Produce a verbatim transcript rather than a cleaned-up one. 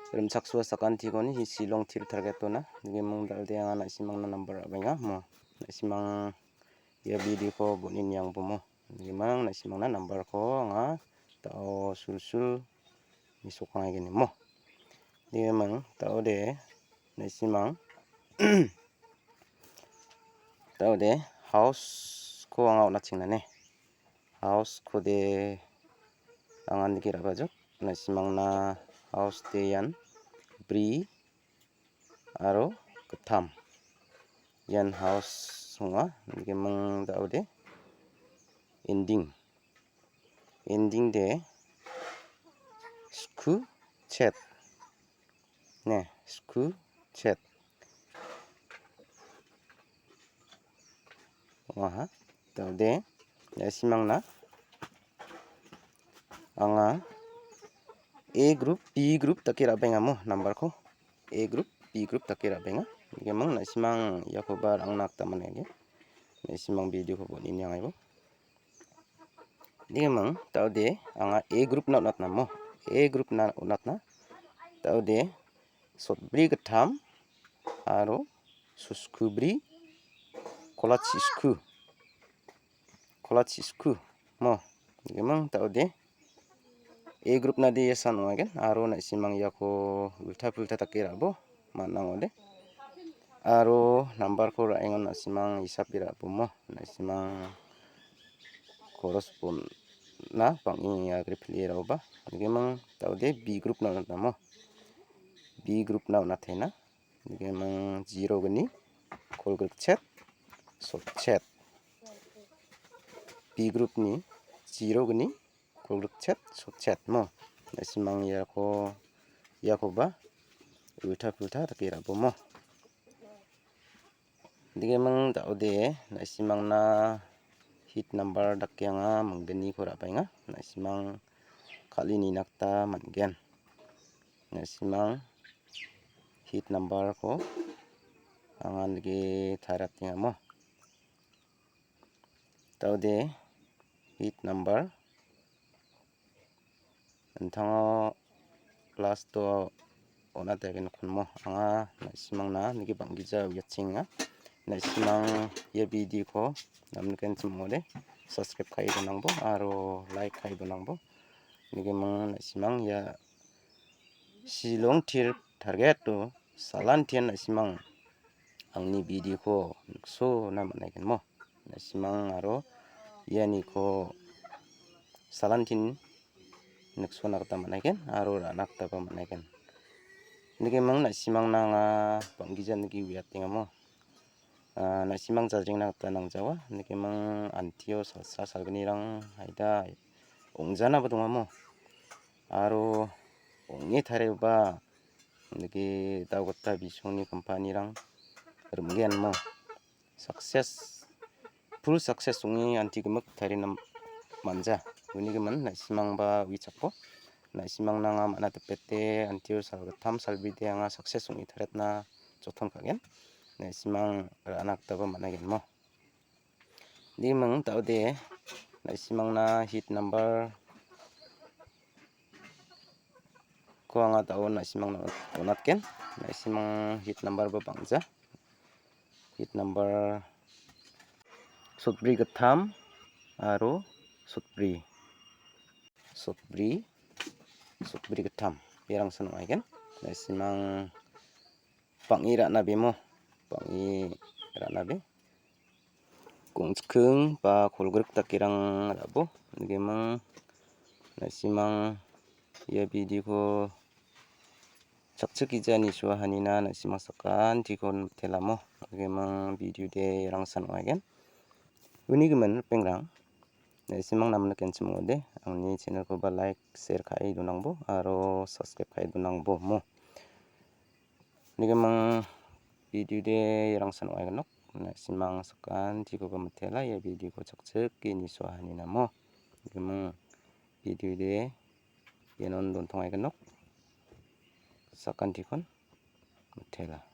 rimchaksoa sakantikoni hi silong tir target-ona. Nikeming da·ode anga na·simangna nambar ra·baenga mo. Na·simang ia video-ko bon·e niangbomo. Nikeming na·simangna nambar-ko anga da·o sulsul mesokangaigenimo. Nikeming da·ode na·simang da·ode house-ko anga on·atchengnane. House-kode anga nike ra·bajok. Na·simangna house-de ian bri aro gittam. Ian house ong·a. Nikeming da·ode ending. Ending-de sku chet. Ne, sku chet. Ong·aha. Da·ode, na·simangna anga A group, B group dake ra·baengamo nambar-ko. A group, B group dake ra·baenga. Nikeming na·simang iakoba ra·angna gita man·ege. Na·simang video-ko bon·e niangaibo. Nikeming da·ode anga A group-na on·atnamo. A group-na on·atna. Da·ode sotbri gittam aro suskubri kolachis sku. Kolachis sku mo. Nikeming da·ode A group-nade ia san ong·agen aro na·simang iako ulta pulta dake ra·bo man·a ong·ode. Aro nambar-ko ra·engon na·simang isape ra·bomo. Na·simang koros-pon-na bang·e agripile ra·oba. Nikeming da·ode B group-na on·atnamo. B group-na on·atena. Nikeming zero gni, kolgrikchet, sotchet. B group-ni zero gni, kolgrikchet, sotchet mo. Na·simang iako, iakoba ulta pulta dake ra·bomo. Nikeming da·ode na·simangna hit number dake anga manggniko ra·baenga. Na·simang kal·e nina gita man·gen. Na·simang hit number-ko anga nike tariatengamo. Da·ode hit number. An·tango last-o on·atgenchim ong·ode. Anga na·simangna nike bang·gija uiatchenga. Na·simang ia video-ko namnikenchim ong·ode. Subscribe ka·e donangbo aro like ka·e donangbo. Nikeming na·simang ia Shillong tir target-o salantian na·simang angni video-ko niksona man·aigenmo. Na·simang aro ianiko salantin niksona gita man·aigen aro ra·na gitaba man·aigen. Nikeming na·simangna anga bang·gija nike uiatengamo. Ah, na·simang jajrengna gita nangjawa. Nikeming antio salsa salgnirang aida ong·janaba dongamo. Aro ong·e tarieba nike dao gita bisongni company-rang rim·genmo. Success, full success ong·e anti gimik tarina manja. Uni gimin na·simangba uichakbo. Na·simangna anga man·a dipete antio salgittam salbride anga success ong·e tariatna joton ka·gen. Na·simang ra·na gitaba man·aigenmo. Niming da·ode na·simangna hit number-ko anga da·o na·simangna on·atgen. Na·simang hit number-ba bang·ja. Hit number sotbri gittam aro sotbri. Sotbri, sotbri gittam. Berangsan ong·aigen. Na·simang bang·e ra·na bemo. Bang·e ra·na be. Gongchikking ba kolgrik dakerang ra·bo. Nikemang na·simang ia video-ko chakchikgija nisoa hanina na·simang sakantikon mitelamo. Nikemang video de rangsan ong·aigen. Uni gimin ripengrang, na·simang namnikenchim ong·ode, angni channel-koba like, share ka·e donangbo, aro subscribe ka·e donangbo mo. Nikemang video de rangsan ong·aigenok, na·simang sakantikoba mitela, ia video-ko chakchike nisoa haninamo. Nikemang video de ianon dontong·aigenok, sakantikon mitela.